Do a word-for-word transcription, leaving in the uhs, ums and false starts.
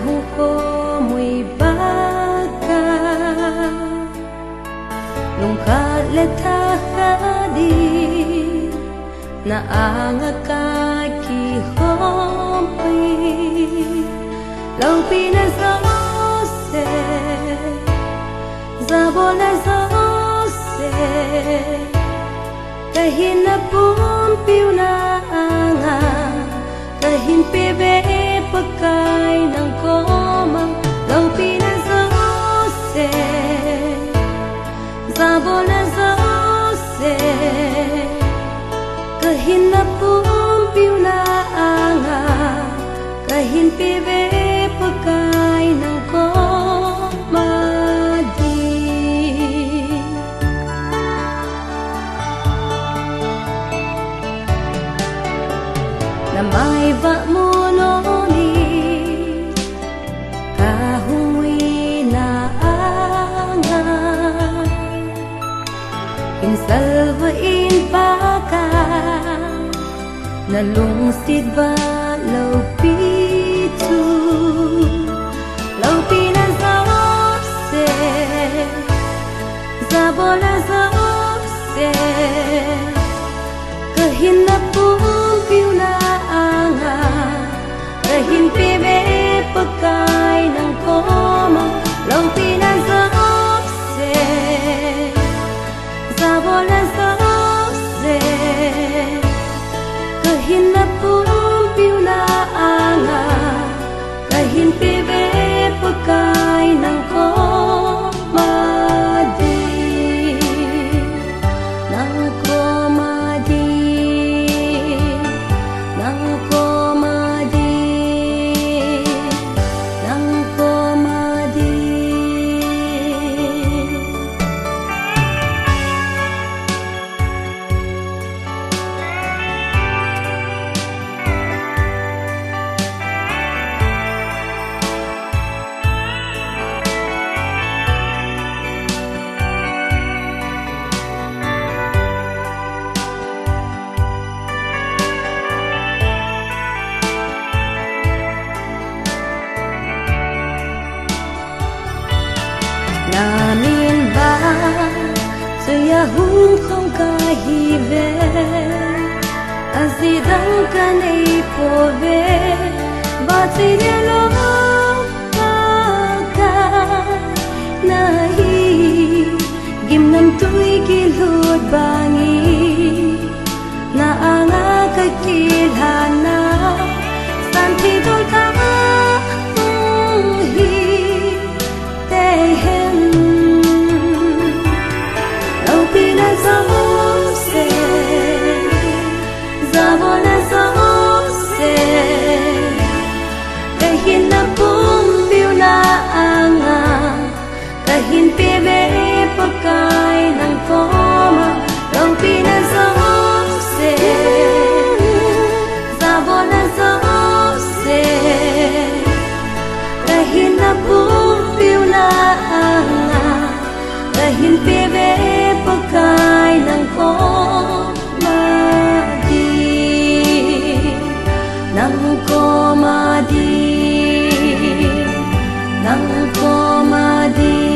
Muko mui baka, lungkhat le thakhat in na anga kakihoupi. Loupina jouse, jabolna jouse, kahinna pumpiu na anga kahin peuve Pakai nang koma. Loupina jouse, jabolna jouse, kahinna pumpiu na anga kahin peuve Pakai nang koma din. Na mai vah mu lou in kahung ui na anga, hin salvah in Pakai, na lungset vah loupi chu. Loupina jouse, jabolna jouse, kahinna pumpiu na anga kahin peuve Pakai nang koma. Loupina jouse, jabolna jouse, kahinna pumpiu na anga kahin peuve Pakai nang koma din, nang koma din, nang koma din, nang koma din. Na min vang chuya hung khom kahiuve, ajeh dang kanei pouve, vahchoi lou Pakai nahi, gimnamtui kilut bangin na anga kakilhan na, santhei dol kahung hitei hen. Loupina jouse, jabolna jouse, kahinna pumpiu na anga kahin peuve Pakai nang koma. Loupina jouse, jabolna jouse, kahinna pumpiu na anga kahin peuve Pakai nang koma din, nang koma din, nang koma din.